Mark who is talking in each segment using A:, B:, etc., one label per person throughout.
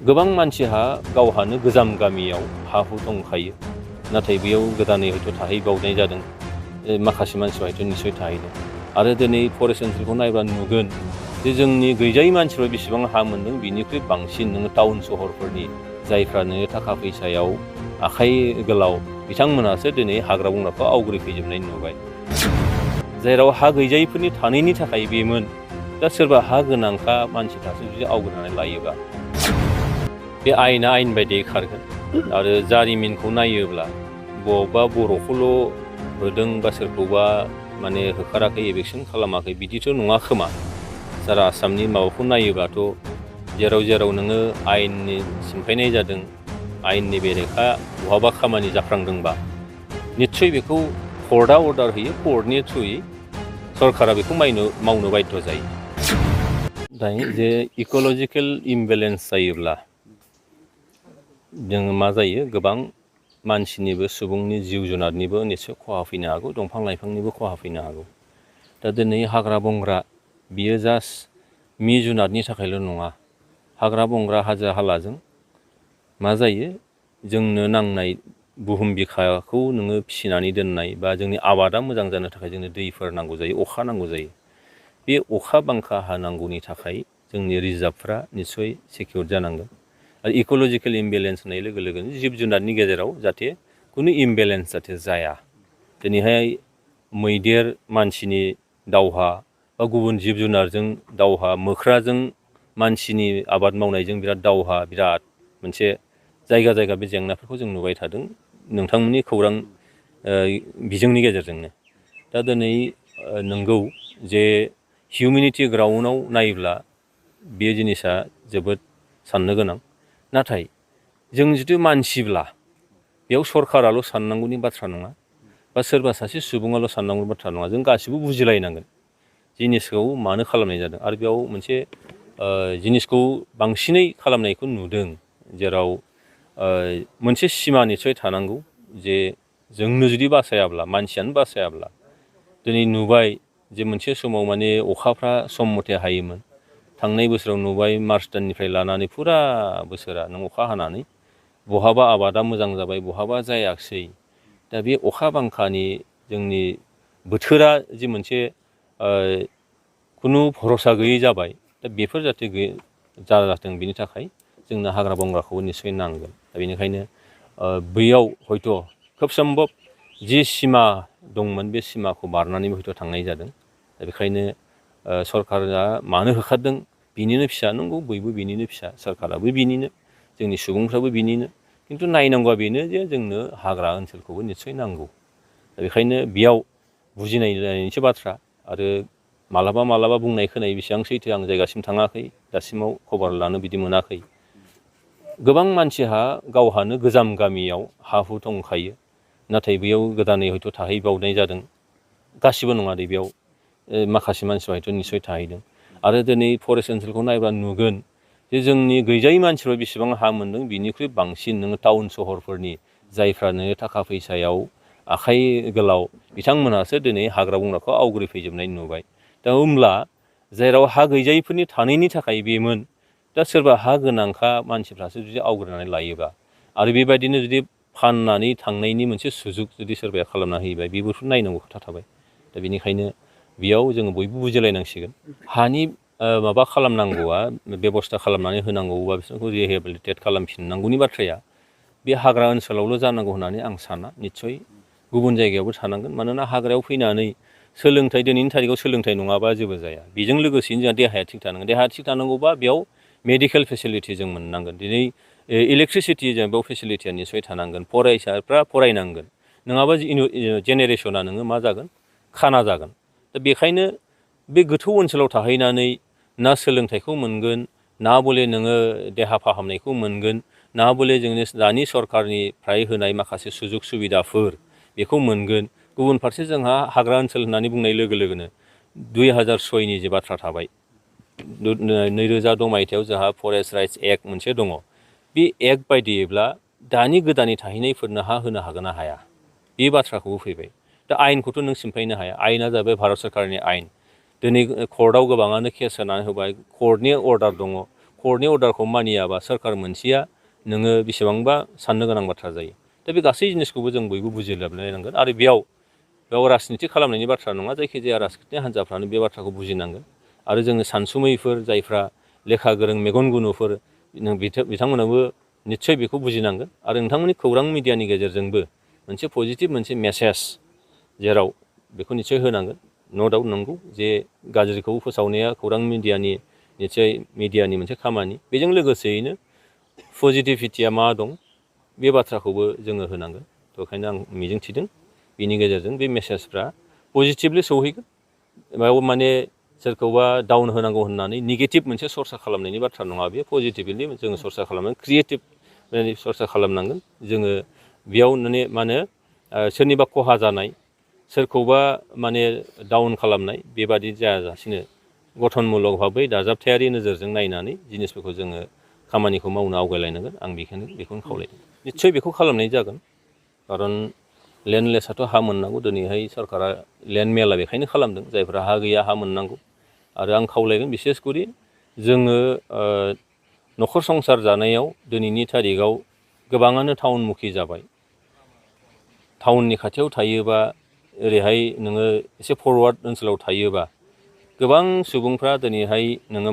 A: गोबां मानसिहा गावहानो गोजाम गामियाव हा हु दंखायो, नाथाय बेयाव गोदानै हयथ' थाहैबावनाय जादों। माखासे मानसिफ्रा हयथ' निस्सय थाहैदों। आरो दिनै फरेस्ट ओनसोलखौ नायब्ला नुगोन जे जोंनि गैजायै मानसिफ्रा बेसेबां हा मोनदों बिनिख्रुइ बांसिन नोङो टाउन सहरफोरनि जायफ्रा नोङो थाखा फैसायाव आखाइ गोलाव बिथांमोनहासो दिनै हाग्रा बंग्राखौ आवग्रिफैजोबनाय नुबाय। जेराव हा गैजायैफोरनि थानायनि थाखाय बेमोन, दा सोरबा हा गोनांखा मानसिफ्रासो जुदि आवग्रिनानै लायोबा बे आयेना आयेन बायदियै खारगोन। आरो जारिमिनखौ नायोब्ला बबेबा बर'खौल' होदों बा सोरखौबा माने होखाराखै, एभेक्सन खालामाखै बिदिथ' नङा खोमा। सारा आसामनि माबाखौ नायोब्लाथ' जेराव जेराव नोङो आयेननि सिमफायनाय जादों, आयेननि बेरेखा बहाबा खामानि जाफ्लांदोंबा निस्सय बेखौ कर्टआ अर्डार होयो, कर्टनि थ्रुयै सरकारा बेखौ मावनो बाध्य जायो। दायो जे इक'लजिकेल इमबेलेन्स जायोब्ला जोङो मा जायो, गोबां मानसिनिबो सुबुंनि जिब जुनारनिबो निस्सय खहा फैनो हागौ, दंफां लाइफांनिबो खहा फैनो हागौ। दा दिनै हाग्रा बंग्रा बियो जास्ट मि जुनारनि थाखायल' नङा। हाग्रा बंग्रा हाजो हालाजों मा जायो, जोंनो नांनाय बुहुम बिखाखौ नोङो फिसिनानै दोननाय बा जोंनि आबादा मोजां जानो थाखाय जोंनो दैफोर नांगौ जायो, अखा नांगौ जायो। बे अखा बांखा हानांगौनि थाखाय जोंनि रिजार्भफ्रा निस्सय सिकिउर जानांगोन। आरो इक'लजिकेल इमबेलेन्स होननाय लोगो लोगोनो जिब जुनारनि गेजेराव जाहाथे खुनु इमबेलेन्स जाहाथे जाया। दिनैहाय मैदेर मानसिनि दावहा बा गुबुन जिब जुनारजों दावहा, मोख्राजों मानसिनि आबाद मावनायजों बिराद दावहा, बिराद मोनसे जायगा जायगा बे जेंनाफोरखौ जों नुबाय थादों नोंथांमोननि खौरां बिजोंनि गेजेरजोंनो। दा दिनै नंगौ जे हिउमेनिटि ग्राउन्डआव नायोब्ला बे जिनिसा जोबोद साननो गोनां। नाथाय जों जुदि मानसिब्ला बेयाव सरकाराल' साननांगौनि बाथ्रा नङा, बा सोरबा सासे सुबुङाल' साननांगौनि बाथ्रा नङा। जों गासिबो बुजिलायनांगोन जिनिसखौ मानो खालामनाय जादों। आरो बेयाव मोनसे जिनिसखौ बांसिनै खालामनायखौ नुदों, जेराव मोनसे सिमा निस्सय थानांगौ जे जोंनो जुदि बासायाब्ला, मानसियानो बासायाब्ला। दिनै नुबाय जे मोनसे समाव माने अखाफ्रा सम मथे हायोमोन। थांनाय बोसोराव नुबाय मार्च दाननिफ्राय लानानै फुरा बोसोरा नों अखा हानानै बहाबा आबादा मोजां जाबाय, बहाबा जायाखिसै। दा बे अखा बांखानि जोंनि बोथोरा जि मोनसे खुनु भरसा गैयै जाबाय। दा बेफोर जाहाथे जाथों बिनि थाखाय जोंनो हाग्रा बंग्राखौबो निस्सय नांगोन। दा बेनिखायनो बैयाव हयथ' खोब सम्भब जि सिमा दंमोन बे सिमाखौ बारनानैबो हयथ' थांनाय जादों। दा बेखायनो सरकारा मानो होखारदों, बिनिनो फिसा नंगौ, बयबो बिनिनो फिसा, सरकाराबो बिनिनो, जोंनि सुबुंफ्राबो बिनिनो। खिन्थु नायनांगौआ बेनो जे जोंनो हाग्रा ओनसोलखौबो निस्सय नांगौ। दा बेखायनो बेयाव बुजिनायनिसो बाथ्रा। आरो मालाबा बुंनाय खोनायो, बेसेबां सैथो आं जायगासिम थाङाखै, दासिमाव खबर लानो बिदि मोनाखै। गोबां मानसिहा गावहानो गोजाम गामियाव हा हु दंखायो, नाथाय बेयाव गोदानै हयथ' थाहैबावनाय जादों। गासिबो नङा दे, बेयाव माखासे मानसिफ्रा हयथ' निस्सय थाहैदों। आरो दिनै फरेस्ट ओनसोलखौ नायब्ला नुगोन जे जोंनि गैजायै मानसिफ्रा बेसेबां हा मोनदों बिनिख्रुइ बांसिन नोङो टाउन सहरफोरनि जायफ्रा नोङो थाखा फैसायाव आखाइ गोलाव बिथांमोनहासो दिनै हाग्रा बंग्राखौ आवग्रिफैजोबनाय नुबाय। दा होमब्ला जेराव हा गैजायैफोरनि थानायनि थाखाय बेमोन, दा सोरबा हा गोनांखा मानसिफ्रासो जुदि आवग्रिनानै लायोबा, आरो बेबायदिनो जुदि फाननानै थांनायनि मोनसे सुजुग जुदि सोरबाया खालामना होयोबा, बेबोथ' नायनांगौ खोथा थाबाय। दा बेनिखायनो बेयाव जोङो बयबो बुजिलायनांसिगोन। हानि माबा खालामनांगौआ, बेब'स्था खालामनानै होनांगौ बा बिसोरखौ रिहेबिलिटेट खालामफिननांगौनि बाथ्राया बे हाग्रा ओनसोलावल' जानांगौ होननानै आं साना। निस्सय गुबुन जायगायावबो थानांगोन। मानोना हाग्रायाव फैनानै सोलोंथाइ, दिनैनि थारिखआव सोलोंथाइ नङाबा जेबो जाया। बेजों लोगोसेनो जोंहा देहाया थिग थानांगोन। देहाया थिग थानांगौबा बेयाव मेडिकेल फेसिलिटि जों मोननांगोन। दिनै इलेक्ट्रिसिटि जों बेयाव फेसिलिटिया निस्सय थानांगोन। फरायसाफ्रा फरायनांगोन, नङाबा जेनेरेसना नोङो मा जागोन, खाना जागोन। दा बेखायनो बे गोथौ ओनसोलाव थाहैनानै ना सोलोंथाइखौ मोनगोन, ना बले नोङो देहा फाहामनायखौ मोनगोन, ना बले जोंनि दानि सरकारनिफ्राय होनाय माखासे सुजुग सुबिदाफोर बेखौ मोनगोन। गुबुन फारसे जोंहा हाग्रा ओनसोल होननानै बुंनाय लोगो लोगोनो 2006नि जे बाथ्रा थाबाय, 2006 मायथाइयाव जोंहा फरेस्ट राइट्स एक्ट मोनसे दङ। बे एक्ट बायदियैब्ला दानि गोदानै थाहैनायफोरनो हा होनो हागोन ना हाया, बे बाथ्राखौबो फैबाय। दा आयेनखौथ' नों सिमफायनो हाया। आयेना जाबाय भारत सरकारनि आयेन। दिनै कर्टआव गोबाङानो केस होनानै होबाय, कर्टनि अर्डार दङ, कर्टनि अर्डारखौ मानियाबा सोरखार मोनसेया नोङो बेसेबांबा साननो गोनां बाथ्रा जायो। दा बे गासै जिनिसखौबो जों बयबो बुजिलायनांगोन आरो बेयाव राजनिति खालामनायनि बाथ्रा नङा, जायखिजाया राजनिति हान्जाफ्रानो बे बाथ्राखौ बुजिनांगोन आरो जोङो सानसुमैफोर जायफ्रा लेखा गोरों मेगन गुनुफोर बिथांमोनाबो निस्सय बेखौ बुजिनांगोन आरो नोंथांमोननि खौरां मिडियानि गेजेरजोंबो मोनसे पजिटिभ मोनसे मेसेज जेराव बेखौ निस्सय होनांगोन। न' डाउट नंगौ जे गाज्रिखौ फोसावनाया खौरां मिडियानि निस्सय मिडियानि मोनसे खामानि, बेजों लोगोसेयैनो पजिटिभिटिया मा दं बे बाथ्राखौबो जोङो होनांगोन। थ' ओंखायनो आं मिजिंथिदों बिनि गेजेरजों बे मेसेजफ्रा पजिटिभलि सौहैगोन। बेयाव माने सोरखौबा डाउन होनांगौ होननानै नेगेटिभ मोनसे सरसा खालामनायनि बाथ्रा नङा, बे पजिटिभलि जोङो सरसा खालामनांगोन, क्रिएटिभ सरसा खालामनांगोन। जोङो बेयाव मा होनो सोरनिबा खहा जानाय, सोरखौबा माने डाउन खालामनाय बेबादि जायाजासिनो गठनमूलक भाबै दाजाबथायारि नोजोरजों नायनानै जिनिसफोरखौ जोङो खामानिखौ मावनो आवगायलायनांगोन। आं बेखौनो खावलायदों। निस्सय बेखौ खालामनाय जागोन, खारन लेन्डलेसआथ' हा मोननांगौ। दिनैहाय सरकारा लेन्ड मेला बेखायनो खालामदों, जायफ्रा हा गैया हा मोननांगौ। आरो आं खावलायगोन बिसेसकरि जोङो न'खर संसार जानायाव दिनैनि थारिखआव गोबाङानो टाउनमुखि जाबाय। टाउननि खाथियाव थायोबा ओरैहाय नोङो एसे फरवार्ड ओनसोलाव थायोबा गोबां सुबुंफ्रा दिनैहाय नोङो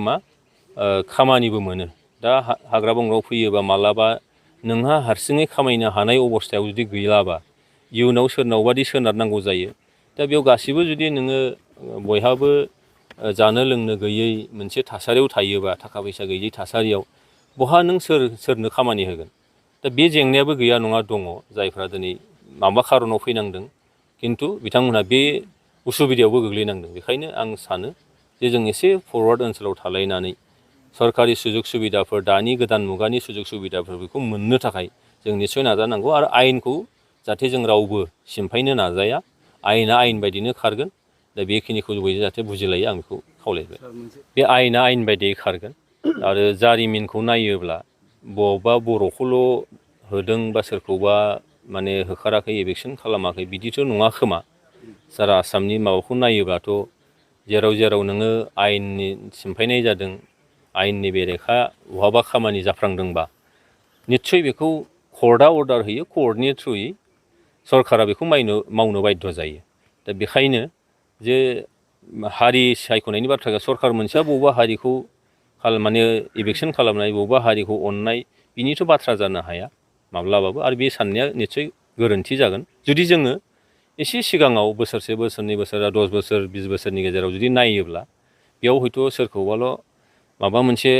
A: खामानिबो मोनो। दा हाग्रा बंग्रायाव फैयोबा मालाबा नोंहा हारसिङै खामायनो हानाय अबस्थायाव जुदि गैलाबा इयुनाव सोरनावबादि सोनारनांगौ जायो। दा बेयाव गासिबो जुदि नोङो बयहाबो जानो लोंनो गैयै मोनसे थासारियाव थायोबा, थाखा फैसा गैयै थासारियाव बहा नों सोरनो खामानि होगोन? दा बे जेंनायाबो गैया नङा दङ, जायफ्रा दिनै माबा खारनाव फैनांदों खिन्थु बिथांमोनहा बे उसुबिदायावबो गोग्लैनांदों। बेखायनो आं सानो जे जों एसे फरवार्ड ओनसोलाव थालायनानै सरकारि सुजुग सुबिदाफोर, दानि गोदान मुगानि सुजुग सुबिदाफोर बेखौ मोननो थाखाय जों निस्सय नाजानांगौ आरो आयेनखौ जाहाथे जों रावबो सिमफायनो नाजाया। आयेना आयेन बायदिनो खारगोन। दा बेखिनिखौ बयबो जाहाथे बुजिलायो, आं बेखौ खावलायबाय। बे आयेना आयेन बायदियै खारगोन आरो जारिमिनखौ नायोब्ला बबावबा बर'खौल' होदों बा सोरखौबा माने होखाराखै, एभेकसन खालामाखै बिदिथ' नङा खोमा। सारा आसामनि माबाखौ नायोब्लाथ' जेराव नोङो आयेननि सिमफायनाय जादों, आयेननि बेरेखा बहाबा खामानि जाफ्लांदोंबा निस्सय बेखौ कर्टआ अर्डार होयो, कर्टनि थ्रुयै सरकारा बेखौ मावनो बाध्य जायो। दा बेखायनो जे हारि सायख'नायनि बाथ्रा, सरकार मोनसेया बबेबा हारिखौ माने इभेकसन खालामनाय, बबेबा हारिखौ अननाय बिनिथ' बाथ्रा जानो हाया माब्लाबाबो। आरो बे साननाया निस्सय गोरोन्थि जागोन जुदि जोङो एसे सिगाङाव बोसोरसे, बोसोरनै, 10 बोसोर, 20 बोसोरनि गेजेराव जुदि नायोब्ला बेयाव हयथ' सोरखौबाल' माबा मोनसे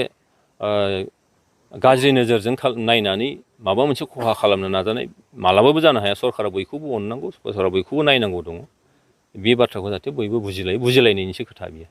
A: गाज्रि नोजोरजों नायनानै माबा मोनसे खहा खालामनो नाजानाय मालाबाबो जानो हाया। सरकारा बयखौबो अननांगौ, सरकारा बयखौबो नायनांगौ दङ। बे बाथ्राखौ जाहाथे बयबो बुजिलायो, बुजिलायनायनिसो खोथा बियो।